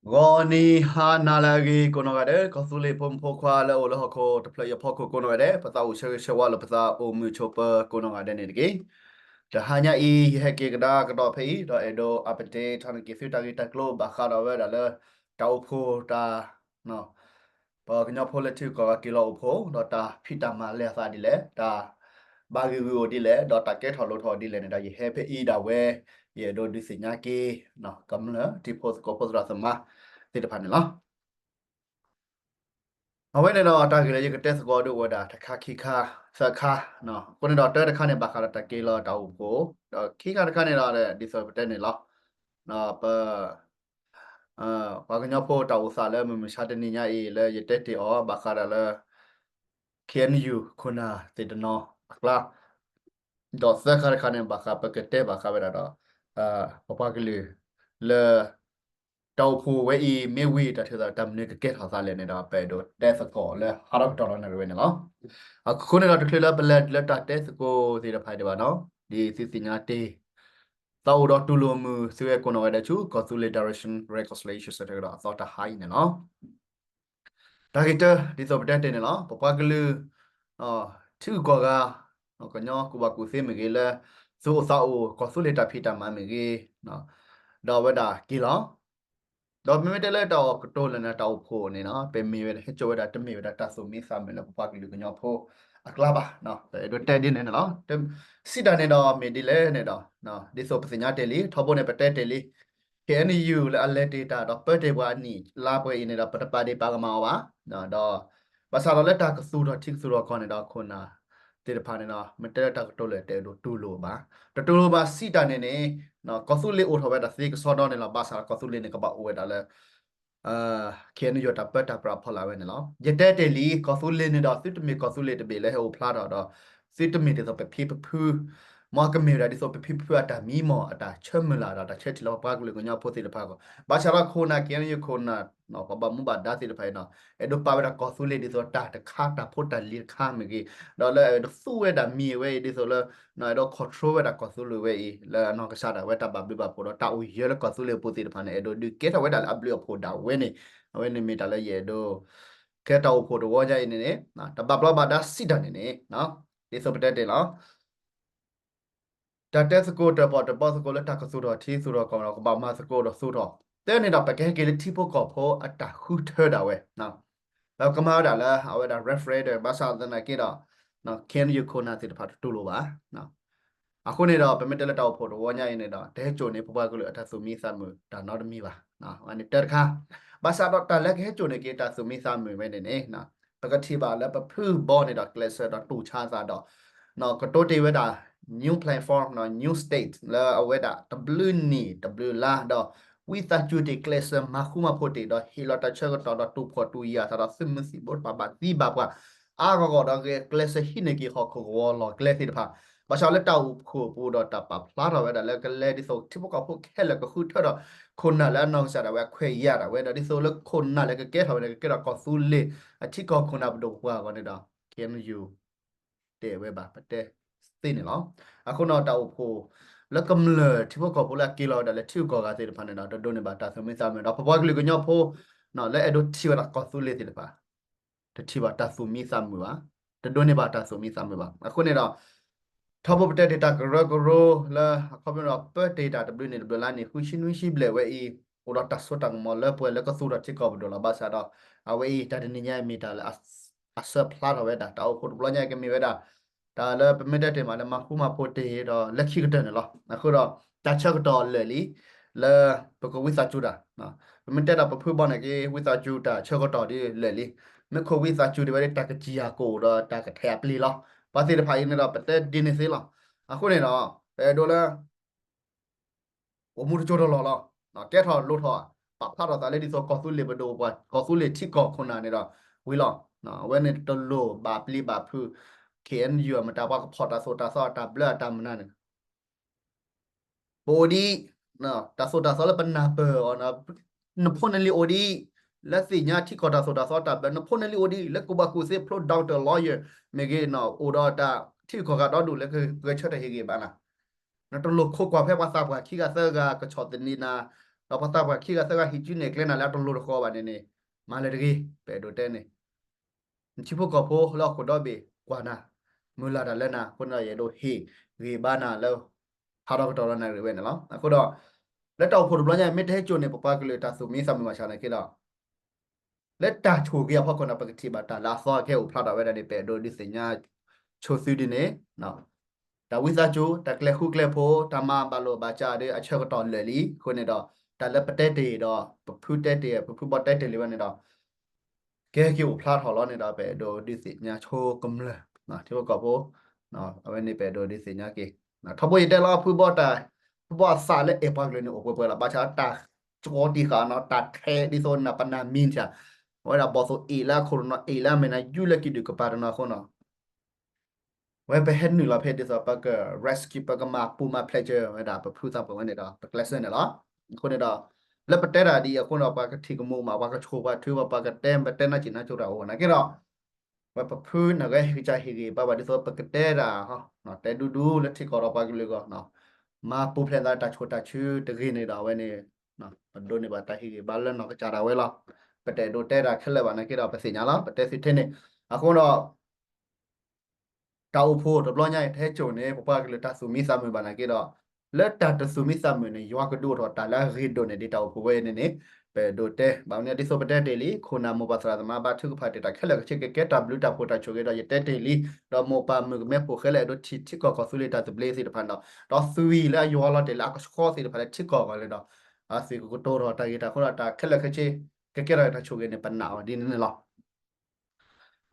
ဂီၤနံၤဟါနၤလၢအဂ့ၤကိးနီၢ်ဂၤဒဲး, ကီၢ်သူလ့ၤဖိမုၣ်ဖိခွါလၢအအိၣ်လၢဟီၣ်ခိၣ်တဖျၢၣ်အံၤအဖီခိၣ်ကိးနီၢ်ဂၤဒဲး, ပသးအိၣ်ဆၢဂ့ၤဆၢဝါလိာ်ပသးအိၣ်မုာ်ဆိးပၢၤကိးနီၢ်ဂၤဒဲးန့ၣ်တက့ၢ်. တဟါညါအံၤ ယဟဲက့ၤကဒါကဒီးဖဲအံၤ ဒီးအဲၣ်ဒိး update ထီၣ်န့ၢ်က့ၤသုတၢ်ဂ့ၢ်တၢ်ကျိၤဘၣ်ဃးဒီးဝဲဒၣ်လၢ တၢ်အိၣ်ဖှိၣ်တၢ် ပှၤကညီဖိလၢထံဂုၤကီၢ်ဂၤက့ၤလီၤအိၣ်ဖှိၣ် ဒီးတၢ်ဖံးတၢ်မၤလဲၤအသးဒ်လဲၣ်, တၢ်ဘၣ်ဂ့ၢ်ဂုာ်အိၣ်ဒ်လဲၣ်, ဒီးတၢ်ကဲထီၣ်လိၣ်ထီၣ်အိၣ်ဒ်လဲၣ်န့ၣ်ဒီး ယဟဲဖဲအံၤဒၣ်ဝဲ ယအဲၣ်ဒိးဒုးသ့ၣ်ညါက့ၤ ကမျၢၢ်ထံဖိကီၢ်ဖိသရၣ်သမါသ့ၣ်တဖၣ်န့ၣ်လီၤ. အဝဲန့ၣ်ဒီးတၢ်ဂ့ၢ်လၢယကတဲသကိးဒ်အိၣ်ဝဲဒၣ်တခါခံခါသၢခါ, အဃိန့ၣ်ဒီးတၢ်တခါန့ၣ် ဘၣ်ဃးဒီးတၢ်က့ၤလီၤတၢ်အိၣ်ဖှိၣ်, ဒီးခံခါတခါန့ၣ်ဒီး ဒ်သိးပတဲန့ၣ်လီၤ. ပ ပှၤကညီဖိတၢ်အိၣ်သးလၢမုၢ်မဆါတနံၤညါအံၤ လၢယတဲတ့ၢ်အီၤ ဘၣ်ဃးဒီးလၢ KNU ခိၣ်နၢ်သ့ၣ်တနီၤအကျါ, ဒီးသၢခါတခါန့ၣ် ဘၣ်ဃးပကတဲဘၣ်ဃးဝဲဒၣ်ဒီး ပပှၤကလုာ်လၢ တၢ်အိၣ်ဖှိၣ်ဝဲအံၤ မ့ၢ်ဝံၤတၢ်ထုးသး တၢ်မနုၤကကဲထီၣ်သးလဲၣ်န့ၣ်ဒီး ပအဲၣ်ဒိးတဲသကိးလၢဟါထီၣ်ကတီၢ်လီၤန့ၣ်ဝဲန့ၣ်လီၤ. အဃိန့ၣ်ဒီး တချုးလၢပလဲၤလၢတၢ်တဲသကိးသ့ၣ်တဖၣ်ဒံးဘၣ်နီၤ, ဒ်သုသ့ၣ်ညါတ့ၢ် သးအိၣ်ဒီးတူၢ်လိာ်မုာ်သုဝဲကိးနီၢ်ဂၤဒဲးဆူ ကီၢ်သူလ့ၤ Direction Reconciliation Center ကဒီးအသီတဟါအံၤန့ၣ်လီၤ. တၢ်ဂ့ၢ်တၢ ဒ်သိးပတဲတ့ၢ်န့ၣ်လီၤ. ပပှၤကလုာ် ထံဂုၤကီၢ်ဂၤ ကညီကူၣ်ဘၣ်ကူၣ်သ့မ့ၢ်ဂ့ၤ လၢသုအိၣ်သးအိၣ် ကီၢ်သူလ့ၤတၢ်ဖံးတၢ်မၤမ့ၢ်ဂ့ၤ ဒီးအဝဲဒၣ်က့ၤလီၤ. ဒီးမ့မ့ၢ်တဲလၢတၢ်အီၣ်ကတိၤလၢနတၢ်အိၣ်ဖှိၣ်န့ၣ်နီၤ ပမ့ၢ်ဝဲဒၣ် ဟဲစိာ်ဝဲဒၣ် တမ့ၢ်ဝဲဒၣ်တၢ်သူၣ်မံသးမုာ်လၢပပှၤကလုာ်ကညီဖိအကျါဘၣ်. ပအဲၣ်ဒိးတဲဒ်န့ၣ်န့ၣ်လီၤ. စံးတၢ်န့ၣ်ဒီးမ့ၢ်ဒ်လဲၣ်န့ၣ်ဒီး ဒ်သိးပသ့ၣ်ညါတ့ၢ်လံ ထီဘိန့ၣ် ပတဲတ့ၢ်လံ KNU လၢအလဲၤတ့ၢ်တၢ်ဒီးပၢတ့ၢ်ပှၤအနံၣ်လါပှဲၤအံၤန့ၣ်ဒီး ပတပာ်ဒ့ၣ်ပာ်ကမၣ်အီၤဘၣ်. ဒီး ဘၣ်ဆၣ်ဒီးလၢတၢ်ကသူၣ်ထီၣ်ထံကသူၣ်ထီၣ်ကီၢ်န့ၣ်ဒီး ခိၣ်နၢ်သ့ၣ်တဖၣ်န့ၣ်ဒီး မ့ၢ်တဲလၢတၢ်ကတိၤလၢတအဲၣ်ဒိးတူၢ်လိာ်ဘၣ်. တတူၢ်လိာ်ဘၣ်စံးတၢ်န့ၣ်န့ၣ် ကီၢ်သူလ့ၤအိၣ်ထီၣ်ဝဲဒၣ်သ့ကစီဒီန့ၣ်လီၤ. ဘၣ်ဆၣ်ဒီးကီၢ်သူလ့ၤန့ၣ် ကဘၣ်အိၣ်ဝဲဒၣ်လၢ KNU တၢ်ပၢတၢ်ပြးဖီလာ်ဝဲန့ၣ်လီၤ. ယတဲတ့ၢ်လံ ကီၢ်သူလ့ၤန့ၣ်ဒီး သုတမ့ၢ်ကီၢ်သူလ့ၤတဘ့ၣ်လၢဟဲအိၣ်ဖျါထီၣ်ဒီး သုတမ့ၢ်ဒ်သိးပဖံပဖု မ်ကမ့ၢ်ဝဲဒၣ်ဒ်သိးပဖံပဖုအတၢ်မံမီၢ် အတၢ်ဆၢမုၢ်လၢ်ဒီး တၢ်ဆၢထံၣ်လၢပပှၤကလုာ်ကညီဖိသ့ၣ်တဖၣ်အဂီၢ်. ဘၣ်ဆၣ်ဒီးခိၣ်နၢ် KNU ခိၣ်နၢ် ပှၤဘၣ်မူဘၣ်ဒါသ့ၣ်တဖၣ်အံၤဒီး အဲၣ်ဒိးပာ်ဝဲဒၣ်ကီၢ်သူလ့ၤဒ်သိးတၢ်တခါတၢ်ဖိတၢ်လံၤတခါမ့ၢ်ဂ့ၤ, ဒီးလၢအဲၣ်ဒိးသူဝဲဒၣ်မံၤဝဲအံၤဒ်သိးလၢ အဲၣ်ဒိး control ဝဲဒၣ်ကီၢ်သူလ့ၤဝဲအံၤ လၢအနီၢ်ကစၢ်ဒၣ်ဝဲတၢ်ဘၣ်ဘျုးဘၣ်ဖှိၣ်ဒီးတၢ်အိၣ်ယၢၤလၢကီၢ်သူလ့ၤအပူၤသ့ၣ်တဖၣ်န့ၣ် အဲၣ်ဒိးဒုးကဲထီၣ်ဝဲဒၣ်လၢအဘျုးအဖှိၣ်ဒၣ်ဝဲန့ၣ်, အဝဲန့ၣ်မ့ၢ်တၢ်လၢယအဲၣ်ဒိး ကဲတၢ်အိၣ်ဖှိၣ်တဝီညါအံၤန့ၣ်န့ၣ် တၢ်ဘၣ်ဘျီးဘၣ်ဒါစံးတၢ်န့ၣ်န့ၣ် ဒ်သိးပတဲတ့ၢ်လီၤ. တၢ်တဲသကိးတၢ်ပီၣ်တၢ်ဘီသကိးလၢတၢ်ကသူၣ်ထီၣ်ထံသူၣ်ထီၣ်ကီၢ်ဒီး ကဘၣ်မၤသကိးဒီးသူၣ်ထီၣ်, တၢ်န့ၣ်ဒီး ပကဟဲက့ၤလၢထံဖိကီၢ်ဖိအတၢ်ဃုထၢဒၣ်ဝဲ, ပကမၤဝဲဒၣ်လၢအဝဲဒၣ် referendum ဘၣ်ဆၣ်သနာ်က့ဒီး KNU ခိၣ်နၢ်သ့ၣ်တဖၣ်တတူၢ်လိာ်ဘၣ်. အဃိန့ၣ်ဒီး ပမ့ၢ်တဲလၢတၢ်အိၣ်ဖှိၣ်တဝီညါအံၤန့ၣ်ဒီး တဟဲစိာ်န့ၢ်ပပှၤကလုာ်အတၢ်သူၣ်မံသးမုာ်တၢ်နီတမံၤဘၣ်. အဝဲန့ၣ်တၢ်တခါ, ဘၣ်ဆၣ်ဒီးတၢ်လၢကဟဲစိာ်န့ၢ်က့ၤတၢ်သူၣ်မံသးမုာ်ဝဲန့ၣ်န့ၣ် ပကထံၣ်ဘၣ်လၢပဖုဘီန့ၣ်ဒီး ကျဲးစၢးဒီးတူၢ်ဆါသးဒီး ကတိၤတ့ၢ်ဝဲဒၣ် new platform, new state လၢအဝဲဒၣ်တဘျုးနံၣ်တဘျုးလါဒီး ဝံသးစူၤတ့ၢ် ကျဲးစၢးမၤဃူမၤဖိးတ့ၢ်ဒီး ဟ့ၣ်လီၤတၢ်ဆၢကတီၢ်ဒီးတူၢ်ဖှီၣ်တူၢ်ယာ်သးဒီးသုးမုၢ်သံၣ်ဘိတဖၣ်ဘၣ်သံဘၣ်ပှၢ် အါဂီၢ်ဂီၢ်ဒီးကျဲးစၢးဟံးန့ၢ်က့ၤဟီၣ်ခိၣ်ကဝီၤလီၢ်ကျဲသ့ၣ်တဖၣ်, ဘၣ်ဆၣ်လၢတၢ်အိၣ်ဖှိၣ်အပူၤဒီးတၢ်ပာ်ဖျါထီၣ်ဝဲဒၣ်လၢကလဲၤဒ်သိးထံဖိကီၢ်ဖိခဲလၢာ်ကဃုထၢဒီး ခိၣ်နၢ်လၢအနီၢ်ကစၢ်ဒၣ်ဝဲအခွဲးယာ်ဒၣ်ဝဲဒီး ဒ်သိးလၢခိၣ်နၢ်လၢကကဲထီၣ်ဝဲန့ၣ် ကကဲထီၣ်ကီၢ်သူလ့ၤအထံကီၢ်ခိၣ်နၢ်ပဒိၣ်ပပှၢ်အဂီၢ်န့ၣ်ဒီး KNU တဲဝဲဘၣ် ပတဲသ့န့ၣ်လီၤ. အဃိန့ၣ်တၢ်အိၣ်ဖှိၣ်လၢကမျၢၢ်ထံဖိကီၢ်ဖိလၢအက့ၤလီၤဝဲဒၣ်လၢထံဂုၤကီၢ်ဂၤသ့ၣ်တဖၣ်န့ၣ်ဒီး တဒိးန့ၢ်ဘၣ်တၢ်သူၣ်မံသးမုာ်ဒီး ပပှၤကလုာ်ကညီဖိ လၢအဲၣ်ဒိးထံၣ်ဝဲဒၣ်ကီၢ်သူလ့ၤသ့ၣ်တဖၣ် တထံၣ်ဘၣ်တၢ်သူၣ်မံသးမုာ်ဘၣ်, တဒိးန့ၢ်ဘၣ်တၢ်သူၣ်မံသးမုာ်ဘၣ်. အဃိန့ၣ်ဒီး ထီဘိပတဲတ့ၢ်တၢ်ကရၢကရိလၢ အခီပညီဒီးပၢတ့ၢ်တၢ်တဘျုးနံၣ်တဘျုးလါနံၣ် ဃုဆံနွံဆံဘျဲၣ်ဝဲအံၤ အိၣ်ဒီးတၢ်စိတၢ်ကမီၤလၢပှဲၤလၢကသူၣ်ထီၣ်ထံကီၢ်ပဒိၣ်လီၤ. ဘၣ်ဆၣ်ဒီး အဝဲအံၤတၢ်တနံၤညါအံၤမ့ၢ်တၢ်လၢ အဆၢဖျါထီၣ်ဝဲဒၣ် တၢ်အိၣ်ဖှိၣ်တဘျီညါအံၤကမ့ၢ်ဝဲဒၣ် တၢ်လၢပမ့ၢ်တဲတ့ၢ်မးလၢမၤဃူမၤဖိးတ့ၢ်ဒီးလၢခံကတၢၢ်န့ၣ်လီၤ. အဃိဒီး တၢ်ဆၢကတီၢ်လၢာ်လံ လၢပကဝံသးစူၤတၢ်, ပမ့ၢ်တဲဒီးပဖုဘီန့ၣ်က့ ဝံသးစူၤတၢ်ဆၢကတီၢ်ဒ်လၢာ်လံ, မ့ၢ်ခိၣ်ဝံသးစူၤဒ်ဝဲဒၣ်တၢ်ကစံၣ်ယၤကိၣ်ဒီးတၢ်ကထဲးအပျ့ၤလီၤ. ပှၤသ့ၣ်တဖၣ်အံၤန့ၣ်ဒီး ပတဲဒ်န့ၣ်သ့လီၤ. အဃိန့ၣ်ဒီး ပအဲၣ်ဒိးလၢ အိၣ်မူတစိၢ်တလီၢ်လီၤ. ကဲထီၣ်လိၣ်ထီၣ် ပာ်ဖျါထီၣ်သးလၢဒ်သိးကီၢ်သူလ့ၤပဒိၣ်ပှၤ ကီၢ်သူလ့ၤထံကီၢ်ခိၣ်နၢ်န့ၣ်ဒီး ဝံၤလီၤ. အဝဲန့ၣ်တလိၣ်ဘၣ်ပျံၤဘၣ်ဖုး KNU အမတၤ ပှၤကဖီၣ်တၢ်သိၣ်တၢ်သီအတၢ်ဘျၢအတၢ်မနုၤန့ၣ် ပအိၣ်ဒ်အံၤ, တၢ်သိၣ်တၢ်သီလၢပနၢ်ပၢၢ်အီၤ, နဖိနလံၤအိၣ်ဒ်အံၤ, လၢသ့ၣ်ညါထံကီၢ်တၢ်သိၣ်တၢ်သီတၢ်ဘျၢ နဖိနလံၤအိၣ်ဒ်အံၤ, လၢကူၣ်ဘၣ်ကူၣ်သ့ဖျိ doctor lawyer မ့ၢ်ဂ့ၤ, အိၣ်ဒီးတၢ်ထံဂုၤကီၢ်ဂၤဒီဒူၣ်လၢကဂဲၤဆၢထၢၣ်ဟ့ၣ်ဂံၢ်ဘါနၤ, နတလိၣ်ခိးကွၢ်ဖဲပှၤသးပှၢ်ခံဂၤသၢဂၤကဆီၣ်သနံးနၤ, ဒီးပှၤသးပှၢ်ခံဂၤသၢဂၤဟံးစုနဲၣ်ကျဲနၤလၢအတလိၤတဃီဘၣ်န့ၣ်န့ၣ် မၤလၢတဂ့ၤ ပအဲၣ်ဒိးတဲန့ၣ် နထံဖိကီၢ်ဖိလၢဟီၣ်ခိၣ်ဒီဘ့ၣ်ကွၢ်နၤ မုၢ်လၢ်တၢ်လၢနၤအဃိန့ၣ်ဒီး ယအဲၣ်ဒိးဟ့ၣ်ဂံၢ်ဘါနၤလၢ ဟးထီၣ်ကတီၢ်ဒီးနၣ်ရံၣ်ဝဲန့ၣ်လီၤ. အဃိဒီး လၢတၢ်အိၣ်ဖှိၣ်တဘျီညါ မ့ၢ်တဟဲစိာ်န့ၣ် ပပှၤကလုာ်တၢ်သူၣ်မံသးမုာ်ဘၣ်ဆၣ်နာ်က့ဒီး လၢတၢ်ဆိၣ်ဂ့ၤအဖီခိၣ်န့ၣ် ပကထံၣ်ဘၣ်တၢ်လၢအသီကဟဲအိၣ်ဖျါထီၣ်ဝဲဒၣ်န့ၣ် ပအဲၣ်ဒိးဒုးသ့ၣ်ညါဆိသုဒ်န့ၣ် တၢ်ဝံသးစူၤ တၢ်ကျဲဃူကျဲဖိး တၢ်မၤဘၣ်လိာ်ဘၣ်စးဒီး အဆၢကတီၢ်လၢာ်လံအဃိန့ၣ်ဒီး တၢ်လၢပတဲတ့ၢ်ဒီး ပဖုတဲတ့ၢ် ပဖုဘီတဲတ့ၢ်လံဝဲန့ၣ်ဒီး ကဟဲက့ၤအိၣ်ဖျါထီၣ်လီၤန့ၣ်ဒီး ပအဲၣ်ဒိးဒုးသ့ၣ်ညါဆိကမျၢၢ် ထံဖိကီၢ်ဖိ အဝဲန့ၣ်ပအဲၣ်ဒိးဒုးသ့ၣ်ညါက့ၤ ထီဘိယတဲလီၤ ဖုဘီတၢ် ဖုဘီအသးလၢအဲၣ်ပှၤကလုာ်န့ၣ်အိၣ်ပှဲၤပှဲၤလီၤ ဘၣ်ဆၣ်တၢ်ကီတံာ်ဃာ်နီၤ တၢ်ထဲဒ်သိးနပနၢ်မံထံ အဝဲဒၣ်ဘီၣ်သိၣ်အ့ၣ်လၢအခိၣ်တနီၤ အ့ၣ်လၢအမဲာ်နၤ ယူၢ်လၢကံၣ်ဒုၣ်ကပၤတနီၤအဃိနီၤ ဝဲပဟဲနုာ်လီၤဖဲဒ်သိး ပက rescue ပကမၤပူၤမၤဖျဲးစၢၤဝဲဒၣ် ပဖုသးပှၢ်ဝဲန့ၣ်ဒီး ပကျဲးစၢးန့ၣ်လီၤ. အဃိန့ၣ်ဒီး လၢပတဲတၢ်ဒ်အံၤအဃိန့ၣ်ဒီး ပှၤကထံၣ်ကမူးမး ပှၤကဆိၣ်ပှၤထု ပှၤကတဲ ပတဲနၢ်စံၣ်နၢ်ကၠိတၢ်အိၣ်နာ်က့ဒီး ဝဲပဖုနဂဲၤဟ့ၣ်ကစၢ်ဟ့ၣ်ဂံၢ်ဘါဘၣ်ဒ်သိး ပကတဲတၢ် တဲဒူဒူလၢထံကီၢ်ဒီးပှၤကလုာ်အဂီၢ် မၤပူၤဖျဲးသးတၢ်ဆိၣ်တၢ်ထုတဂ့ၤန့ၣ်ဒီး အဝဲန့ၣ် ပဒိးန့ၢ်ဘၣ်တၢ်ဟ့ၣ်ဂံၢ်ဘါလၢနီၢ်ကစၢ်ဒၣ်ဝဲလီၤ. ပတအဲၣ်ဒိးတဲတၢ်ခဲလၢာ်ဘၣ်နာ်က့ဒီး ပသ့ၣ်ညါလီၤ ပတဲသုထဲန့ၣ် အဃိဒီး တၢ်အိၣ်ဖှိၣ်တဘျီညါအံၤ တဟဲစိာ်န့ၣ် ပပှၤကလုာ်တၢ်သူၣ်မံသးမုာ်ဘၣ်နာ်က့ဒီး လၢတၢ်တသူၣ်မံသးမုာ်န့ၣ် ယွၤကဒုးအိၣ်ထီၣ်တၢ်လၢအဂ့ၤဒိၣ်န့ၣ် ဒ်တၢ်အိၣ်ဖှိၣ်ဝဲအံၤန့ၣ်န့ၣ် ပအဲၣ်ဒိးတဲ ဘၣ်မနုၤဒ်သိးပတဲတ့ၢ်လံ ခိၣ်နၢ်မိၢ်ပၢ်သရၣ်သမါဘါထုကဖၣ်တ့ၢ်တၢ်ခဲလၢာ်ခဲဆ့ ကကဲတၢ်ဘျုးတၢ်ဖှိၣ်တၢ်ဆိၣ်ဂ့ၤဒီး ယတဲတ့ၢ်လံ ဒီးမိၢ်ပၢ်မုၣ်ကမဲဖိဃဲလၢအဲၣ်ဒိးထံၣ်ထံကီၢ်ကီၢ်သူလ့ၤတၢ်သဘျ့သ့ၣ်တဖၣ်ဒီး ဒီးသွံၣ်လၢအယွၤလီၤတဲာ်လၢအကဆှီသ့ၣ်တဖၣ်လၢထံကီၢ်အဂီၢ်န့ၣ်ဒီး အသွံၣ်ကကတိၤထီၣ်တၢ်ဂ့ၢ်တၢ်အဃိဒီး တၢ်ခဲလၢာ်ခဲဆ့ ကကဲထီၣ်တၢ်ဆိၣ်ဂ့ၤန့ၣ် ပနာ်အီၤဒ်န့ၣ်န့ၣ်လီၤ.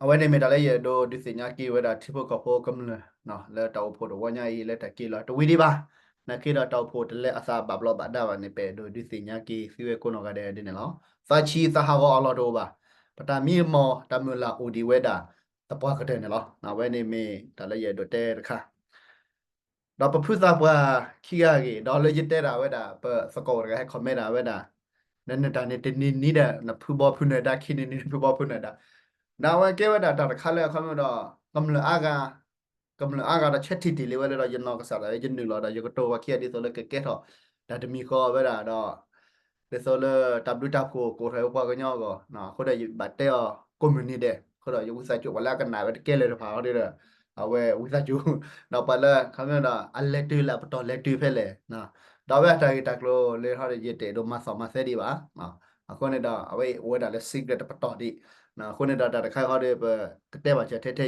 အဝဲန့ၣ်မ့ၢ်တၢ်လၢယအဲၣ်ဒိးဒုးသ့ၣ်ညါက့ၤဝဲဒၣ်ထံဖိကီၢ်ဖိကမျၢၢ် လၢတၢ်အိၣ်ဖှိၣ်တဝီညါအံၤ လၢတၢ်က့ၤလီၤတဝံၤဒံးဘၣ် နာ်က့ဒီးတၢ်အိၣ်ဖှိၣ်တလဲၤအသးဘၣ်ဘျီးဘၣ်ဒါဘၣ်န့ၣ် ပအဲၣ်ဒိးဒုးသ့ၣ်ညါက့ၤသုဝဲကိးနီၢ်ဂၤဒဲးဒ်န့ၣ်လီၤ. သးဆံးသးဟးဂီၤအလီၢ်တအိၣ်ဘၣ်. ပတၢ်မံမီၢ်တၢ်မုၢ်လၢ်အိၣ်ဒံးဝဲဒၣ်သပှၢ်ကတၢၢ်န့ၣ်လီၤ. အဝဲန့ၣ်မ့ၢ်တၢ်လၢယအဲၣ်ဒိးတဲတခါ ဒီးပဖုသးပှၢ်ခံဂၤအဂ့ၢ် ဒီးလၢယတဲဒၣ်ဝဲဒၣ် ပသကိးတဂၤဟဲ comment ဒၣ်ဝဲဒၣ် နနတၢ်န့ၣ်တနံၤနံၤဒီး နဖုဘီဖုနၢၤဒါ ခံနံၤနံၤနဖုဘီဖုနၢၤဒါ ဒီးအဝဲကဲဝဲဒၣ်တၢ်တခါလၢအခီပညီဒီး ကမျၢၢ်အါဂၤ ကမျၢၢ်အါဂၤဒီးဆၢထံၣ်တ့ၢ်လံဝဲလၢဒီး ယနီၢ်ကစၢ်ဒၣ်ဝဲ ယနုာ်လီၤဒီး ယကတိၤဝဲခံဂၤဒ်သိးလၢကကဲထီၣ် တၢ်တမံၤဃီဝဲဒၣ်ဒီး ဒ်သိးလၢတၢ်ဘျုးတၢ်ဖှိၣ်ကိးထီၣ်ဝဲပှၤကညီအဂီၢ် အဃိဒီးယဘၣ်တဲအီၤကိးမုၢ်နံၤဒဲး အဃိဒီးယဝံသးစူၤ ပှၤလၢအကနၣ်ဝဲတကဲလၢၤတဖၣ်အီၤဒီး အဝဲဝံသးစူၤ ဒီးပှၤလၢခီပညီဒီး အလဲၤတုၤလၢအပတီၢ်လဲၤတုၤဖဲလဲၣ် ဒီးအဝဲအတၢ်ဂ့ၢ်တၢ်ကျိၤလၢဟီဒီး ယတအဲၣ်ဒိးမၤသီၣ်မၤသဲဒံးဘၣ် အဃိန့ၣ်ဒီး အဝဲအိၣ်ဝဲဒၣ်လၢ secret တပတီၢ်ဒံး အဃိန့ၣ်ဒီးတၢ်တခါဃီဒီး ပကတဲဘၣ်စၢၤထဲထဲ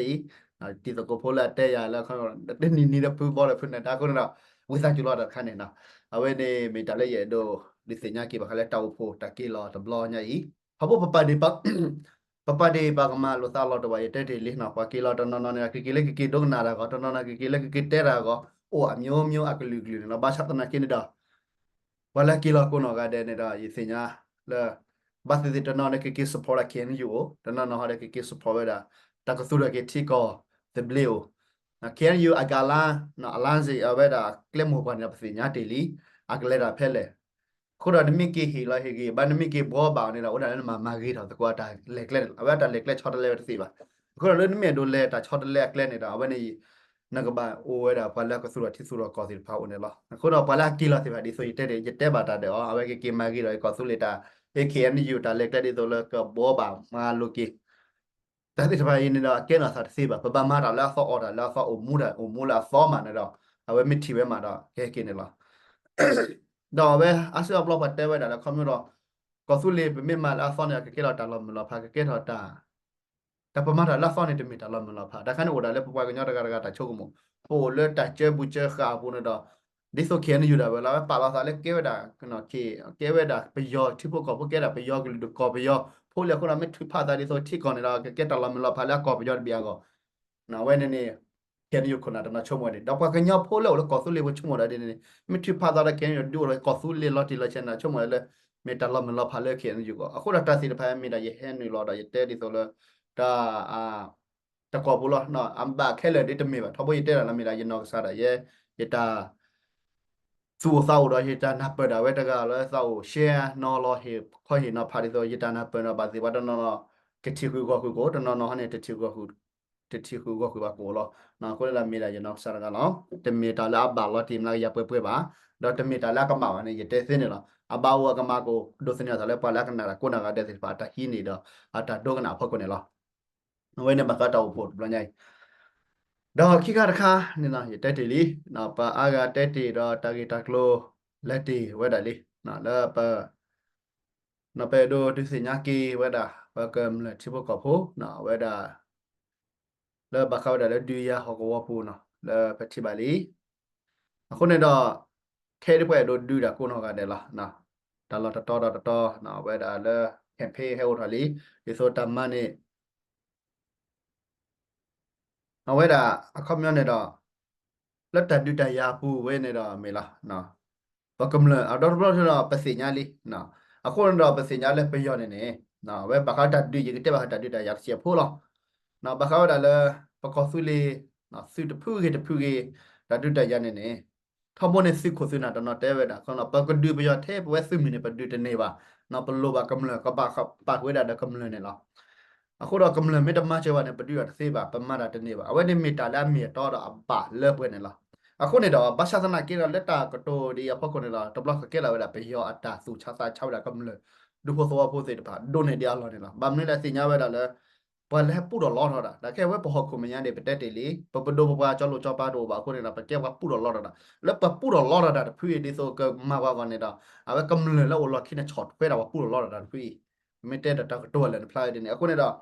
အံၤ တံၤသကိးဖိလၢအတဲယၤလၢ တနံၤနံၤဒီးဖုဘီဒီးဖုနၢၤဒါအဃိန့ၣ်ဒီး ဝံသးစူၤလီၤတၢ်တခါန့ၣ် အဝဲန့ၣ်မ့ၢ်တၢ်လၢယအဲၣ်ဒိး ဒုးသ့ၣ်ညါက့ၤဘၣ်ဃးလၢတၢ်အိၣ်ဖှိၣ်တၢ်က့ၤလီၤတဘျီညါအံၤ ထီဘိပပာ်ဒ့ၣ် ပပာ်ဒ့ၣ်ပာ်ကမၣ်လိာ်သးလီၤတအိၣ်ဘၣ် ယတဲတ့ၢ်လံနီၤ ပှၤက့ၤလီၤတနီၤနီၤန့ၣ်ဒီး ကက့ၤလၢကက့ၤဒိကနၣ်တၢ်အဂီၢ် တနီၤနီၤကက့ၤလၢကက့ၤတဲတၢ်အဂီၢ် အိၣ်အမျိုးမျိုးအကလုာ်ကလုာ်န့ၣ်လီၤ ဘၣ်ဆၣ်သနာ်က့န့ၣ်ဒီး ပှၤလၢက့ၤလီၤကိးနီၢ်ဂၤဒဲးန့ၣ်ဒီး ယသ့ၣ်ညါလၢ ဘၣ်သ့ၣ်သ့ၣ်တနီၤန့ၣ် ကက့ၤ support လၢ KNU အိၣ် တနီၤနီၤဟီဒီးကက့ၤ support ဝဲဒၣ် တၢ်ကသူၣ်ထီၣ်က့ၤထံကီၢ်သဘျ့အိၣ် KNU အကလါ အလါစ့ၢ် အဝဲဒၣ်ကျဲမိၢ်ပှၢ်န့ၣ်ဒီး ပသ့ၣ်ညါတ့ၢ်လံ အကလဲၤတၢ်ဖဲလဲၣ် အဃိဒီးနမ့ၢ်က့ၤဟ့ၣ်လီၤဟ့ၣ်ဂံၢ်ဘါ နမ့ၢ်က့ၤဘှီဘၣ်အီၤန့ၣ်ဒီး အိၣ်ဒၣ်လၢနမၤမၤဂ့ၤထီၣ်သကိးတၢ်လဲၤကျဲန့ၣ်လီၤ အဝဲတၢ်လဲၤကျဲဆီတလဲဝဲတသ့ဘၣ် အဃိဒီးလၢနမ့ၢ်အဲၣ်ဒိးလဲၤတၢ်ဆီတလဲအကျဲန့ၣ်ဒီး အဝဲန့ၣ် နကဘၣ်အိၣ်ဝဲဒၣ်ပှၤလၢကသူၣ်ထီၣ်ထံသူၣ်ထီၣ်ကီၢ်သ့ၣ်တဖၣ်အိၣ်န့ၣ်လီၤ. အဃိဒီးပှၤလၢအက့ၤလီၤသ့ၣ်တဖၣ်ဒ်သိးယတဲတ့ၢ် ယတဲဘၣ်တၢ်ဒီးအီၤ အဝဲကက့ၤမၤဂ့ၤဒီးကီၢ်သူလ့ၤတၢ် KNU တၢ်လဲၤကျဲဒ်သိးလၢကဘှီဘၣ်မၤလိၤက့ၤ တၢ်သ့ၣ်တဖၣ်အံၤန့ၣ်ဒီး အကဲနီၢ်သးတသ့ဘၣ်. ပဘၣ်မၤတၢ်လၢအသီ အီၣ်တၢ်လၢအသီ အိၣ်မူတၢ် အိၣ်မူလၢအသီမးန့ၣ်ဒီး အဝဲမ့ၢ်ထံၣ်ဝဲမးဒီး ကဟဲက့ၤန့ၣ်လီၤ. ဒီးအဝဲအါစုအါဘျီပှၤတဲဝဲဒၣ်လၢခီဖျိဒီး ကီၢ်သူလ့ၤပမ့ၢ်မၤလၢအသီန့ၣ်ဒီး ကကဲထီၣ်တၢ်လီၤမုၢ်လီၤဖး ကကဲထီၣ်တၢ် တၢ်ပမၤတၢ်လၢအသီန့ၣ် တမ့ၢ်တၢ်လီၤမုၢ်လီၤဖး. တၢ်ခါန့ၣ်အိၣ်ဒၣ်လၢပပှၤကညီတဂၤတဂၤတၢ်ဆိကမိၣ်, ပအိၣ်လၢတၢ်စၢဘူးစၢဃာ်အပူၤန့ၣ်ဒီး ဒ်သိး KNU ဒၣ်ဝဲလီၤ, အဝဲပာ်လီၤသးလၢကဲဝဲဒၣ် ကဲဝဲဒၣ်ပယီၤထံဖိကီၢ်ဖိ ကဲဒၣ်ပယီၤကလုာ်ဒူၣ် ကီၢ်ပယီၤဖိလံအဃိဒီး မ့ၢ်ထုးဖးသးဒ်သိးထံကီၢ်န့ၣ်ဒီး ကကဲတၢ်လီၤမုၢ်လီၤဖးလၢအကီၢ်ပယီၤတဘ့ၣ်အဂီၢ် အဝဲန့ၣ်န့ၣ် KNU ခိၣ်နၢ်တနီၤဆိကမိၣ်န့ၣ်, ဒီးပှၤကညီဖိလၢအိၣ်လၢကီၢ်သူလ့ၤပူၤဆိကမိၣ်ဒၣ်ဒ်န့ၣ်န့ၣ်, မ့ၢ်ထုးဖးသးဒီး KNU ဒုးအိၣ်ဒီးကီၢ်သူလ့ၤလီၤတံၢ်လီၤဆဲးန့ၣ် ဆိကမိၣ်ဒၣ်လၢ မ့ၢ်တၢ်လီၤမုၢ်လီၤဖးလၢ KNU အဂီၢ်. အဃိဒီးတၢ်သ့ၣ်တဖၣ်မ့ၢ်ဒၣ်ယဟဲနုာ်လီၤဒီးယတဲဒ်သိးလၢ တၢ် တကီၢ်ပူၤလီၤ. အဘၣ်ခဲလၢာ်ဒ်တမ့ၢ်ဘၣ်. ထီဘိယတဲတၢ်လၢမ့ၢ်ဒၣ် ယနီၢ်ကစၢ်ဒၣ်ယဲ ယတၢ် သူၣ်အိၣ်သးအိၣ်ဒီး ယတၢ်နၢ်ပၢၢ်ဒၣ်ဝဲတဂၤလၢသးအိၣ်ရှဲနီၤလီၤဟ့ၣ်ခီဟ့ၣ်နီၤဖးဒ်သိး ယတၢ်နၢ်ပၢၢ်ဒီးဘၣ်သ့ၣ်ပှၤတနီၤနီၤ ကထံၣ်ဃုာ်ဂီၢ်ဃုာ်ကအိၣ်, တနီၤနီၤဟီန့ၣ် တထံၣ်ဃုာ်ဂီၢ်ဃုာ်ဘၣ်ကအိၣ်လီၤ. အဃိန့ၣ်ဒီးမ့ၢ်ဒၣ်ယနီၢ်ကစၢ်တဂၤလီၤ. တမ့ၢ်တၢ်လၢအဘၣ်လီၤတံၢ်မျးကယၤပှဲၤပှဲၤဘၣ်. ဒီးတမ့ၢ်တၢ်လၢအကမၣ်ဘၣ်န့ၣ် ယတဲသ့န့ၣ်လီၤ. အဘၣ်အိၣ်အကမၣ်ကအိၣ် ဒိးသန့ၤအသးလၢပှၤလၢအကနၣ်တၢ်ကိးနီၢ်ဂၤဒဲးသ့ၣ်တဖၣ် အတၢ်ဟံးန့ၢ်ဒီး အတၢ်ဒိကနၣ်အဖီခိၣ်န့ၣ်လီၤ. အဝဲန့ၣ်ဘၣ်ဃးတၢ်အိၣ်ဖှိၣ်တဘျီညါအံၤ ဒီးခံခါတခါန့ၣ်လီၤ ယတဲတ့ၢ်လံ, ပအါဂၤတဲတ့ၢ်ဒီးတၢ်ဂ့ၢ်တၢ်ကျိၤ လဲၤတ့ၢ်ဝဲဒၣ်လံ, လၢပ ပအဲၣ်ဒိးဒုးသ့ၣ်ညါက့ၤဝဲဒၣ် ပကမျၢၢ်ထံဖိကီၢ်ဖိ ဝဲဒၣ် လၢဘၣ်ဃးဝဲဒၣ်လၢဒုးယၤဟီၣ်ကဝီၤပူၤနီၤ လၢပထံၣ်ဘၣ်လံ. အဃိန့ၣ်ဒီး ခဲအံၤဒ်ပှၤအဲၣ်ဒိးဒုးတၢ်ကိးနီၢ်ဂၤဒဲးလီၤ. တၢ်လီၢ်တတီဒီးတတီ ဝဲဒၣ်လၢ campaign ဟဲအိၣ်ထီၣ်လံ, ဒ်သိးတၢ်မၤန့ၣ် အဝဲဒၣ်အခီပညီန့ၣ်ဒီး လၢတၢ်ဒုးတၢ်ယၤအပူၤဝဲန့ၣ်ဒီးမ့ၢ်လီၤ. ပကမျၢၢ်အဒီတဘျီဒီးပသ့ၣ်ညါလံ. အဃိန့ၣ်ဒီး ပသ့ၣ်ညါလၢပယီၤန့ၣ်န့ၣ် အဝဲဘၣ်ဃးတၢ်ဒုး ယကတဲဘၣ်ဃးတၢ်ဒုးတၢ်ယၤတစဲးဖိလီၤ. ဘၣ်ဃးဝဲဒၣ်လၢ ပကီၢ်သူလ့ၤ သုးတဖုဂ့ၤတဖုဂ့ၤ တၢ်ဒုးတၢ်ယၤန့ၣ်န့ၣ် ထီဘိန့ၣ်သုးခိၣ်သုးနၢ်တနီၤတဲဝဲဒၣ် ပကဒုးပယီၤထဲပဝဲသုးမုၢ်န့ၣ် ပဒုးတန့ၢ်ဘၣ်, ပလိၣ်ဘၣ်ကမျၢၢ် ကဘၣ်ပာ်ဃုာ်ဝဲဒၣ်ဒီးကမျၢၢ်န့ၣ်လီၤ. အဃိဒီးကမျၢၢ်မ့ၢ်တမၤစၢၤဘၣ်န့ၣ် ပဒုးအီၤတသ့ဘၣ်, ပမၤတၢ်တန့ၢ်ဘၣ်. အဝဲန့ၣ်မ့ၢ်တၢ်လၢအမ့ၢ်အတီဒီးအဘၣ်လၢပှဲၤန့ၣ်လီၤ. အဃိန့ၣ်ဒီး ဘၣ်ဆၣ်သနာ်က့ဒီး လၢတၢ်ကတိၤဒ်အံၤအဖီခိၣ်န့ၣ်ဒီး တဘျီဃီကဲလီၤဝဲဒၣ်ပယီၤအတၢ်သူၣ်ဆါသးဆါဝဲဒၣ်ကမျၢၢ် ဒူဖိသဝီဖိသ့ၣ်တဖၣ် ဒိၣ်န့ၢ်ဒံးအလီၢ်န့ၣ်လီၤ. ဘၣ်မနုၤလဲၣ်သ့ၣ်ညါဝဲဒၣ်လၢ ပှၤလၢဟဲပူထီၣ်လီထီၣ်တၢ် တၢ်ခဲအံၤဝဲပဟီၣ်ခိၣ်မဲာ်ညါန့ၣ် ပတဲတ့ၢ်လံ, ပပဒိၣ်ပပှၢ်ကၠီလိာ်ကၠီပၤတအိၣ်ဘၣ်အဃိန့ၣ်ဒီး ပကဲပှၤပူထီၣ်လီထီၣ်တၢ်, လၢပှၤပူထီၣ်လီထီၣ်တၢ်တဖုအံၤ ဒ်သိးကမၤပှၤဂီၢ်န့ၣ်ဒီး အဝဲကမျၢၢ်လၢအိၣ်လီၢ်ခံန့ၣ် ဆီၣ်ထွဲဒၣ်ပှၤပူထီၣ်လီထီၣ်တၢ်တဖုအံၤ, မ့ၢ်တဲဒီးတၢ်ကတိၤလဲၣ်နဖျါဒ်န့ၣ် အဃိန့ၣ်ဒီး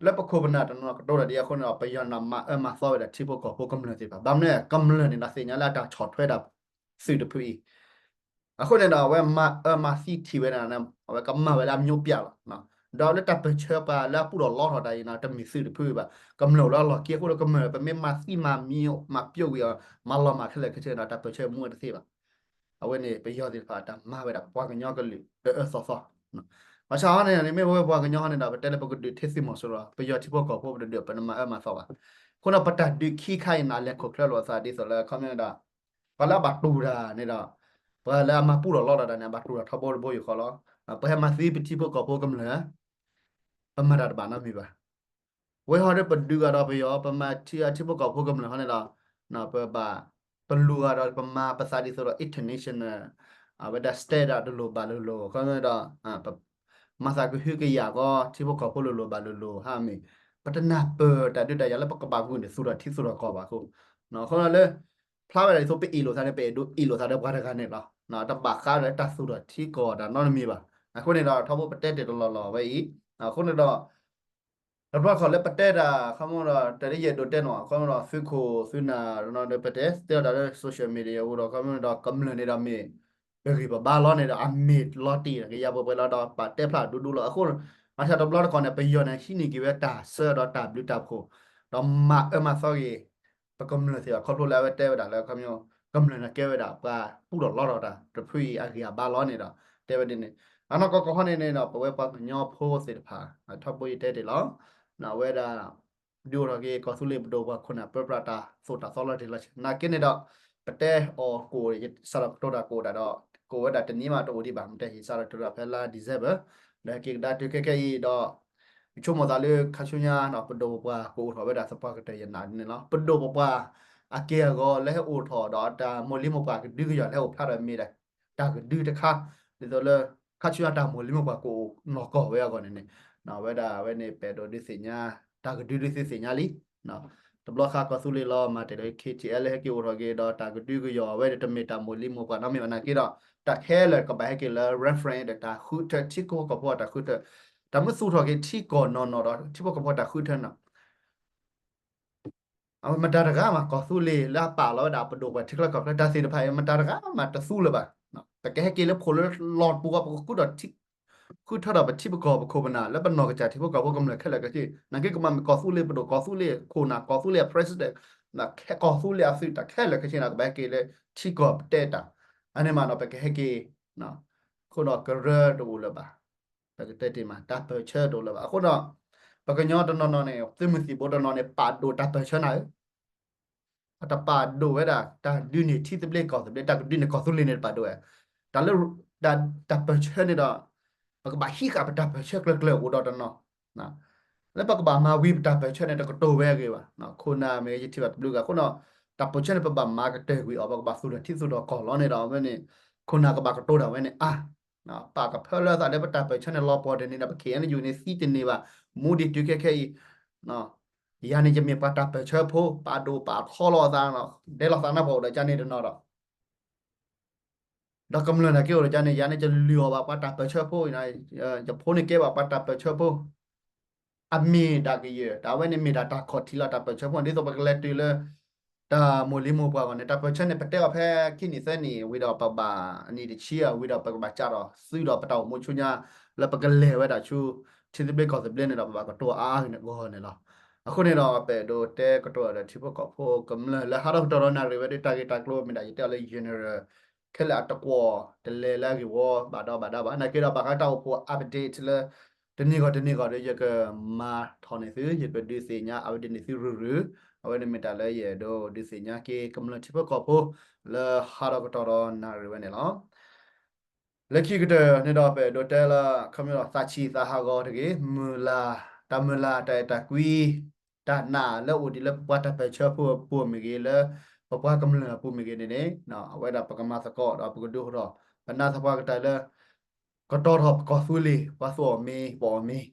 လၢပခိၣ်ပနၢ်တနီၤကတိၤတၢ်ဒ်အဃိန့ၣ်ဒီး ပယီၤန့ၣ်မၤအၢမၤသီဝဲဒၣ်ထံဖိကီၢ်ဖိကမျၢၢ်သ့ၣ်တဖၣ်, ဘၣ်မနုၤလဲၣ် ကမျၢၢ်န့ၣ်ဒီးသ့ၣ်ညါလၢအတၢ်ဆီၣ်ထွဲဒၣ်သုးတဖုအံၤ အဃိန့ၣ်ဒီး အဝဲမၤအၢမၤသီထံၣ်ဝဲဒၣ်န့ၣ် အဝဲကမၤဝဲလၢအမျိုးပြလီၤ. ဒီးလၢတၢ်ပၢၢ်ဆၢပှၤလၢအပူထီၣ်လီထီၣ်တၢ်အံၤန့ၣ် တမ့ၢ်သုးတဖုဘၣ်, ကမျၢၢ်အိၣ်လၢအလီၢ်ခံအဃိဒီး ကမျၢၢ်ပမ့ၢ်မၤသံမၤမံမၤပျိကွံာ်အီၤ မၤလီၤမၢ်ခဲလၢာ်ခဲဆ့ဒီး တၢ်ပၢၢ်ဆၢမူအတသ့ဘၣ်. အဝဲန့ၣ် ပယီၤသ့ၣ်တဖၣ်တၢ်မၤဝဲဒၣ်ပပှၤကညီကလုာ်အၢအၢသီသီ ဘၣ်ဆၣ်ဟီန့ၣ်န့ၣ် မ့ၢ်ဝဲပှၤကညီဟီန့ၣ်ဒီး ပတဲလၢပကဒုးထဲသုးမီၤစိရိၤ ပယီၤထံဖိကီၢ်ဖိပတဒုး ပနမၤအၢမၤသီဘၣ်. အဃိဒီးပတၢ်ဒုးခံခါအံၤန့ၣ် အလဲၤခိၣ်ချၢလိာ်အသးဒ်သိးလၢ ခီပညီဒီး ပှၤလၢအဘၣ်တူၢ်တၢ်န့ၣ်ဒီး ပှၤလၢအမၤပူထီၣ်လီထီၣ်တၢ်န့ၣ် အဘၣ်တူၢ်တၢ်ထီဘိတဘိယူၢ်ဃီလီၤ. ပဟဲမၤသံပထံဖိကီၢ်ဖိကမျၢၢ် ပမၤတၢ်တဘၣ်နီတမံၤဘၣ်. ဝဲဟီဒီးပဒုးဂၤဒီးပယီၤ ပမၤထံအထံဖိကီၢ်ဖိကမျၢၢ်ဟီန့ၣ်ဒီး ပဘၣ် ပလူၤဂၤဒီးပမၤပသးဒ်သိးဒီး international အဝဲဒၣ် standard တလိၤဘၣ်လိၤလိၤ ခီပညီဒီး မၤသးကဟုကယာ်ကီး ထံဖိကီၢ်ဖိလိၤလိၤဘၣ်လိၤလိၤ ဟါမ့ၢ် ပတနၢ်ပၢၢ်တၢ်ဒုးတၢ်ယၤလၢပကဘၣ်ဂုာ်န့ၢ်သူၣ်ထီၣ်ထံသူၣ်ထီၣ်ကီၢ်ဘၣ်အဃိ အဃိဒီးလၢ ဖျါဝဲဒၣ်ဒ်သိးပအ့ၣ်လိာ်သးန့ၣ် ပအဲၣ်ဒိးအ့ၣ်လိာ်သးဒီးပှၤတဂၤန့ၣ်လီၤ. တဘၣ်ဃးဒီးတၢ်သူၣ်ထီၣ်ထံကီၢ်တၢ်နီတမံၤဘၣ်. အဃိန့ၣ်ဒီး ထီဘိပတဲတ့ၢ်တလီၢ်လီၢ်ဝဲအံၤ အဃိန့ၣ်ဒီး တဘျီခီၣ်လၢပတဲတၢ် ခီပညီဒီး တၢ်လၢယအဲၣ်ဒိးတဲနီၤ ခီပညီဒီး သုးခိၣ်သုးနၢ်ဒီး ပတဲတဲတၢ်လၢ social media အဃိဒီးခီပညီဒီး ကမျၢၢ်န့ၣ်ဒီးမ့ၢ် ပဂံၢ်ပဘါလီၤန့ၣ်ဒီး အမ့ၢ်လီၤတံၢ်ကယၤပှဲၤပှဲၤလီၤဒီး ပာ်တဲဖျါဒူဒူလီၤ. အဃိ မၤထါတဘျီတခီၣ်န့ၣ် ပယီၤန့ၣ် ဟံးန့ၢ်က့ၤဝဲတၢ်ဆၢဒီးတၢ်ဘျုးတၢ်ဖှိၣ် ဒီးမၤအၢမၤသီက့ၤ ပကမျၢၢ်သ့ၣ်တဖၣ် ခီဖျိလၢအဝဲတဲဝဲဒၣ်လၢ ခီပညီ ကမျၢၢ်န့ၣ်ကဲဝဲဒၣ်ပှၤပူထီၣ်လီထီၣ်တၢ်တဖုအံၤအဂံၢ်အဘါလီၤန့ၣ်ဒီး တဲဝဲဒ်န့ၣ် အနီၢ်ကီၢ်ကီၢ်ခီန့ၣ်န့ၣ်ဒီး ပဝဲပှၤကညီဖိသ့ၣ်တဖၣ် ထီဘိယတဲတ့ၢ်လီၤ. အဝဲဒၣ် ဒုးအိၣ်ထီၣ်က့ၤ ကီၢ်သူလ့ၤပဒိၣ်ပှၤခိၣ်နၢ်ပၢပြးတၢ်သိၣ်တၢ်သီလီၤတံၢ်လီၤဆဲး နာ်က့န့ၣ်ဒီး ပတဲအီၤကိၣ် စးထီၣ်ကတိၤတၢ်ကိၣ်ဒၣ်ဒီး ကိၣ်ဝဲဒၣ်တနံၤမးတအိၣ်ဒံးဘၣ် မ့ၢ်တဲဟံးစးထီၣ်ကတိၤတၢ်ဖဲလါ December ဒီးဟဲက့ၤကဒါတုၤခဲခဲအံၤဒီး ယဆိကမိၣ်သးလၢခါဆူညါ ပဒိၣ်ပပှၢ်ကအိၣ်ထီၣ်ဝဲဒၣ် သပှၢ်ကတၢၢ်ယနာ်န့ၣ်လီၤ. ပဒိၣ်ပပှၢ်အက့ၢ်အဂီၤလၢဟဲအိၣ်ထီၣ်ဒီးတၢ်မိၢ်လံမိၢ်ပှၢ်ကဒုကယီၤလၢဟဲအိၣ်ဖျါဒီးမ့ၢ်ဒၣ် တၢ်ကဒုတခါ ဒ်သိးလၢ ခါဆူညါတၢ်မိၢ်လံမိၢ်ပှၢ်ကအိၣ်နီၢ်ကီၢ်ဝဲအဂီၢ်န့ၣ်န့ၣ် ဝဲဒၣ်ဝဲန့ၣ် ပအဲၣ်ဒိးဒုးသ့ၣ်ညါ တၢ်ကဒုဒုးသ့ၣ်ညါလံ တဘျီဃီကီၢ်သူလ့ၤလီၤ မၤတ့ၢ်ဒီး KTLA ဟဲက့ၤအိၣ်ထီၣ်က့ၤဒီး တၢ်ကဒုကယီၤဝဲဒၣ်တမ့ၢ်တၢ်မိၢ်လံမိၢ်ပှၢ်နီတမံၤဘၣ်နာ်က့ဒီး တၢ်ခဲလၢာ်ကဘၣ်ဟဲက့ၤလၢ reference ဒီးတၢ်ဃုထၢ ထံဖိကီၢ်ဖိအတၢ်ဃုထၢ တၢ်မ့ၢ်သူၣ်ထီၣ်က့ၤထံကီၢ်နီၢ်နီၢ်ဒီး ထံဖိကီၢ်ဖိအတၢ်ဃုထၢနီၤ အဝဲမတၤတဂၤမး ကီၢ်သူလ့ၤလၢအပာ်လီၤဝဲဒၣ်ပဒိၣ်ပှၤထံချၢကီၢ်ချၢတၢ်သ့ၣ်တဖၣ်အံၤ မတၤတဂၤမးတသူလၢၤဘၣ်. ပကဟဲက့ၤလၢခိၣ်လၢလီၢ်တပူၤဃီ ပကဃုထၢဒီး ဃုထၢဒီးပထံပကီၢ်ပခိၣ်ပနၢ် လၢပနီၢ်ကစၢ်ထံဖိကီၢ်ဖိကမျၢၢ်ခဲလၢာ်ခဲဆ့ နာ်က့ကမၤမ့ၢ်ကီၢ်သူလ့ၤပဒိၣ် ကီၢ်သူလ့ၤခိၣ်နၢ် ကီၢ်သူလ့ၤအ president ကီၢ်သူလ့ၤအသုးတၢ်ခဲလၢာ်ခဲဆ့န့ၣ် ကဘၣ်ဟဲက့ၤလၢထံကီၢ်ပတဲတၢ် အန့ၣ်မးဒီး ပကဟဲက့ၤ အဃိဒီးကရၢတအိၣ်လၢၤဘၣ် ပကတဲတ့ၢ်မး တၢ်ပၢၢ်ဆၢတအိၣ်လၢၤဘၣ်. အဃိဒီး ပကညီတနီၤနီၤန့ၣ် သုးမုၢ်သံၣ်ဘိတနီၤန့ၣ် ပာ်ဒိၣ်တၢ်ပၢၢ်ဆၢနၤဧၢ အတပာ်ဒိၣ်ဝဲဒၣ် တၢ်ဒုးန့ၢ်ထံသဘျ့ကီၢ်သဘျ့ တၢ်ကဒုးန့ၢ်ကီၢ်သူလ့ၤန့ၣ်တပာ်ဒိၣ်ဝဲ တၢ်လၢ တၢ်ပၢၢ်ဆၢန့ၣ်ဒီး ပကဘၣ်ဟံးဃာ်ပတၢ်ပၢၢ်ဆၢကျၢၤကျၢၤအိၣ်ဒီးတနီၤ လၢပကဘၣ်မၤဝံၤပတၢ်ပၢၢ်ဆၢန့ၣ် တကတိၤဝဲအဂ့ၢ်ဘၣ်. ခိၣ်နၢ်မ့ၢ်ယထံၣ်ဘၣ်တဘျုးဂၤ အဃိဒီး တၢ်ပၢၢ်ဆၢန့ၣ် ပဘၣ်မၤကတၢၢ်ကွံာ်အီၤ ပကဘၣ်သူၣ်ထီၣ်ထံသူၣ်ထီၣ်ကီၢ်လီၤန့ၣ်ဒီး အဝဲန့ၣ် ခိၣ်နၢ်ကဘၣ်ကတိၤတၢ်ဝဲန့ၣ်အါ ပာ်ကဖၢလၢသးလၢပတၢ်ပၢၢ်ဆၢန့ၣ် လီၤပှီၢ်တန့ၢ်ဒီး ပ ခ့ၣ်အဲၣ်ယူၣ်န့ၣ် သံတန့ၢ်ဘၣ်, မူဒံးတုၤခဲခဲအံၤ ယၤန့ၣ်ယမ့ၢ်ပှၤတၢ်ပၢၢ်ဆၢဖိ ပာ်ဒိၣ်ပာ်ထီလီၤအသး, ဒဲလီၤသးနၢ်ပှၤအိၣ်ဒီးကန့ၣ်တနီၤဒီး ဒီးကမျၢၢ်နာ်က့အိၣ်ဒီးကန့ၣ် ယၤန့ၣ်ယလုၢ်အီၤဘၣ်ပှၤတၢ်ပၢၢ်ဆၢဖိ, ယဖိန့ၣ်ကဲဘၣ်ပှၤတၢ်ပၢၢ်ဆၢဖိ အမ့ၢ်ဒၣ်ကယၢၢ် တၢ်ဝဲန့ၣ်မ့ၢ်ဒၣ်တၢ်ခီၣ်ထံးလီၤ တၢ်ပၢၢ်ဆၢဖိ ဒ်သိးပကလဲၤတုၤလၢ တၢ်မိၢ်လံၤမိၢ်ပှၢ်အဂီၢ်န့ၣ် တၢ်ပၢၢ်ဆၢန့ၣ် ပတဲအီၤဖဲခံနံၣ်သၢနံၣ် ဝံၤဒီးပကဘၣ်အနံၣ်တဆံအံၤ ဝံၤဒီးပကဘၣ်ကးထီၣ်သုဒီးပတၢ်အိၣ်မူဆူညါ လၢပကလဲၤဝဲဒၣ်ဆူ ထံသဘျ့ကီၢ်သဘျ့န့ၣ်ဒီး ပဘၣ်ကတိၤအါအါဂၤန့ၣ်အဂီၢ်န့ၣ်လီၤ. အဃိန့ၣ်ဒီး ပအဲၣ်ဒိးတဲကတိၤဒီးထံဖိကီၢ်ဖိကမျၢၢ်လၢဟးထီၣ်ကတီၢ်ဒီးနၣ်ရံၣ်ဝဲဒၣ်တၢ်ဂ့ၢ်တၢ်ကျိၤမ့ၢ်ဒၣ် ယတဲအီၤလၢ general ခဲလၢာ်အတကွီၢ် တလဲၤလၢအဂ့ၢ်ဝီဘၣ်ဒီးဘၣ်ဒါဘၣ် နာ်က့ဒီးဘၣ်ဃးတၢ်အိၣ်ဖှိၣ် update လၢ တနံၤဂီၢ်တနံၤဂီၢ်ဒီး ယကမၤထီၣ်န့ၢ်သု ယကဒုးသ့ၣ်ညါ update န့ၢ်သုရုၢ်ရုၢ်, အဝဲန့ၣ်မ့ၢ်တၢ်လၢယအဲၣ်ဒိးဒုးသ့ၣ်ညါက့ၤကမျၢၢ်ထံဖိကီၢ်ဖိ လၢဟးထီၣ်ကတီၢ်ဒီးနၣ်ရံၣ်ဝဲန့ၣ်လီၤ. လၢခံကတၢၢ်န့ၣ်ဒီး ပအဲၣ်ဒိးတဲလၢ ခီမ့ၢ်ဒီးသးဆံးသးဟးဂီၤတဂ့ၤ မုၢ်လၢ် တၢ်မုၢ်လၢ် တၢ်အဲၣ်တၢ်ကွံ တၢ်နာ်လၢအိၣ်ဒံးလၢပပှၤတၢ်ပၢၢ်ဆၢဖိအပူၤမ့ၢ်ဂ့ၤ လၢပပှၤကမျၢၢ်အပူၤမ့ၢ်ဂ့ၤန့ၣ်န့ၣ် အဝဲဒၣ်ပကမၤသကိးဒီးပကဒုးအိၣ်ထီၣ် ပနာ်သပှၢ်ကတၢၢ်လၢ ကတီၤထီၣ်ပကီၢ်သူလ့ၤ ပှၤသူအီၤမ့ၢ် ပအီၣ်မ့ၢ်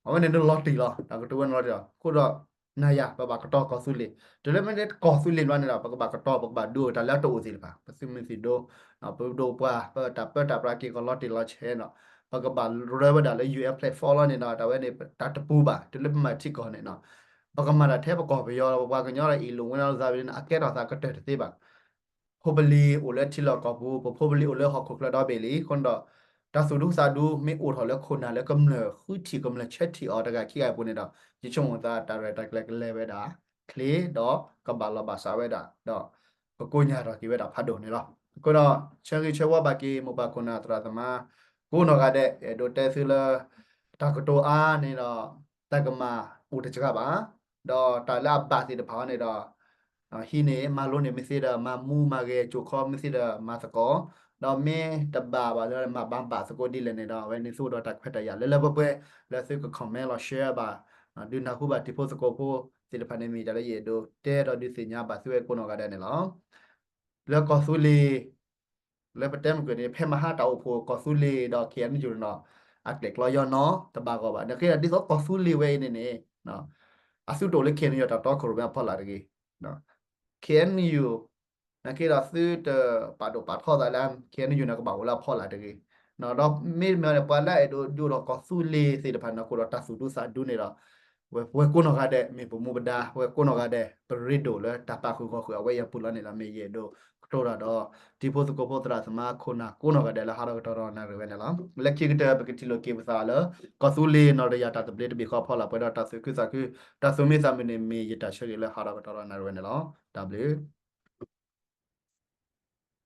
အဝဲန့ၣ်ဒုးလီၤတံၢ်လီၤ တၢ်ကတိၤဝဲန့ၣ်လီၤတံၢ်လီၤ. အဃိဒီး နၤယၤ ပဘၣ်ကတီၤကီၢ်သူလ့ၤ တုၤလၢမ့ၢ်ကီၢ်သူလ့ၤဘျီန့ၣ်ဒီး ပကဘၣ်ကတီၤ ပကဘၣ်ဒုးအိၣ်တၢ်လၢတအိၣ်သ့ၣ်တဖၣ် ပသုးမုၢ်သံၣ်ဒိၣ် ပဒိၣ်ပှၤ ပတၢ်ပၢတၢ်ပြးက့ၤကီၢ်လီၤတံၢ်လီၤဆဲးဒီး ပကဘၣ်ရၢဝဲဒၣ်လၢ ယူဢၣ် platform လီၤန့ၣ်ဒီး တၢ်ဝဲန့ၣ် တၢ်တပူၤဘၣ် တုၤလၢပမၤထံကီၢ်န့ၣ် ပကမၤတၢ်ထဲပကီၢ်ပယီၤ ပပှၤကညီဒီးအံၤလိာ်ဝဲလီၤသးဝဲန့ၣ် အကဲထီၣ်သးကတၢၢ်တသ့ဘၣ်. ဖိပလံၤအိၣ်လၢထံလီၢ်ကီၢ်ပူၤ ပဖိပလံၤအိၣ်လၢဟီၣ်ခိၣ်ချၢဒီဘ့ၣ်လံ. အဃိန့ၣ်ဒီး တၢ်သူၣ်ဒူသးဒူမ့ၢ်အိၣ်ထီၣ်လၢခိၣ်နၢ်လၢကမျၢၢ်ဃုထံၣ်ကမျၢၢ်ဆၢထံၣ်အီၤတဂၤခံဂၤအပူၤန့ၣ်ဒီး ယဆိကမိၣ်သးတၢ်ရဲၣ်တၢ်ကျဲၤကလဲၤဝဲဒၣ် ချ့ဒီး ကဘၣ်လီၤဘၣ်စးဝဲဒၣ် ဒီး ကကိညၢ်ထီၣ်က့ၤဝဲဒၣ်ဖးဒိၣ်န့ၣ်လီၤ. အဃိဒီး ဆၢဂ့ၤဆၢဝါဘၣ်က့ၤ မိၢ်ပၢ်ခိၣ်နၢ်သရၣ်သမါ ကိးနီၢ်ဂၤဒဲး အဲၣ်ဒိးတဲသုလၢ တၢ်ကတိၤအါန့ၣ်ဒီး တၢ်ကမၣ်အိၣ်တစှၤဘၣ်, ဒီးတၢ်လၢအဘၣ်သ့ၣ်တဖၣ်အံၤန့ၣ်ဒီး ဟံးန့ၢ်မၤလိန့ၢ်မ့ၢ်သ့ဒီး မၤမူမၤဂဲၤ ကိၣ်ခီမ့ၢ်သ့ဒီး မၤသကိး, ဒီးမ့ၢ်တဘၣ်ဘၣ်လၢမၤဘၣ်ဘၣ်သကိးဒ်လဲၣ်န့ၣ်ဒီး အဝဲန့ၣ်သုအိၣ်ဒီးတၢ်ခွဲးတၢ်ယာ်လၢလၢပှဲၤပှဲၤ လၢသုက comment လီၤ share ဘၣ် ဒုးနၢ်ဟူဘၣ်တံၤဖိသကိးဖိသ့ၣ်တဖၣ်န့ၣ် မ့ၢ်တၢ်လၢယအဲၣ်ဒိးတဲဒီးဒုးသ့ၣ်ညါဘၣ်သုဝဲကိးနီၢ်ဂၤဒဲးန့ၣ်လီၤ. လၢကီၢ်သူလ့ၤ လၢပတဲမုၢ်ကၢၢ်န့ၣ် ဖဲမဟါတၢ်အိၣ်ဖှိၣ်ကီၢ်သူလ့ၤဒီး ခ့ၣ်အဲၣ်ယူၣ်န့ၣ်ဒီး အကျဲၣ်ကျီယီၢ်နီၢ်တဘၣ်ဂီၢ်ဘၣ်. နာ်က့ဒီးဒ်သိးကီၢ်သူလ့ၤဝဲအံၤန့ၣ်န့ၣ် အသုတအိၣ်လၢ ခ့ၣ်အဲၣ်ယူၣ် တၢ်တီခိၣ်ရိၣ်မဲအဖီလာ်တဂ့ၤ ခ့ၣ်အဲၣ်ယူၣ် နာ်က့ဒီးသုတပာ်ဒိၣ်ပာ်ထီသးလၢ ခ့ၣ်အဲၣ်ယူၣ်န့ၣ် ကဘၣ်အိၣ်လၢအဖီလာ်တဂ့ၤ. ဒီးမ့တမ့ၢ်န့ၣ် ပှၤလၢအအဲၣ်ဒိးဒုးအိၣ်ထီၣ်ကီၢ်သူလ့ၤသ့ၣ်တဖၣ်န့ၣ် ကအိၣ်ဒီးတၢ်သူၣ်ဒူသးဒူန့ၣ်ဒီး ဝဲပဝဲကိးနီၢ်ဂၤဒဲး မ့ၢ်ပမူပဒါ ပဝဲကိးနီၢ်ဂၤဒဲး ပရ့ဒိၣ်လၢတၢ်ပာ်ဃုာ်ဂီၢ်ဃုာ်အဝဲအံၤအပူၤလီၤန့ၣ်လီၤ. မ့ၢ်ယအဲၣ်ဒိးကတိၤတၢ်ဒီး တံၤဖိသကိးဖိသရၣ်သမါခိၣ်နၢ်ကိးနီၢ်ဂၤဒဲးလၢဟးထီၣ်ကတီၢ်ဒီးနၣ်ရံၣ်ဝဲန့ၣ်လီၤ. လၢခံကတၢၢ် ပကထံၣ်လိာ်က့ၤပသးလၢ ကီၢ်သူလ့ၤနီၢ်တယၢ်တၢ်သဘျ့တဘ့ၣ်ဃီအဖီလာ် ပှဲၤဒီးတၢ်သူၣ်ခုသးခု တၢ်သူၣ်မံသးမုာ်န့ၣ် မ့ၢ်ယတၢ်ဆၢဂ့ၤလၢဟးထီၣ်ကတီၢ်ဒီးနၣ်ရံၣ်ဝဲန့ၣ်လီၤ. တၢ်ဘျုး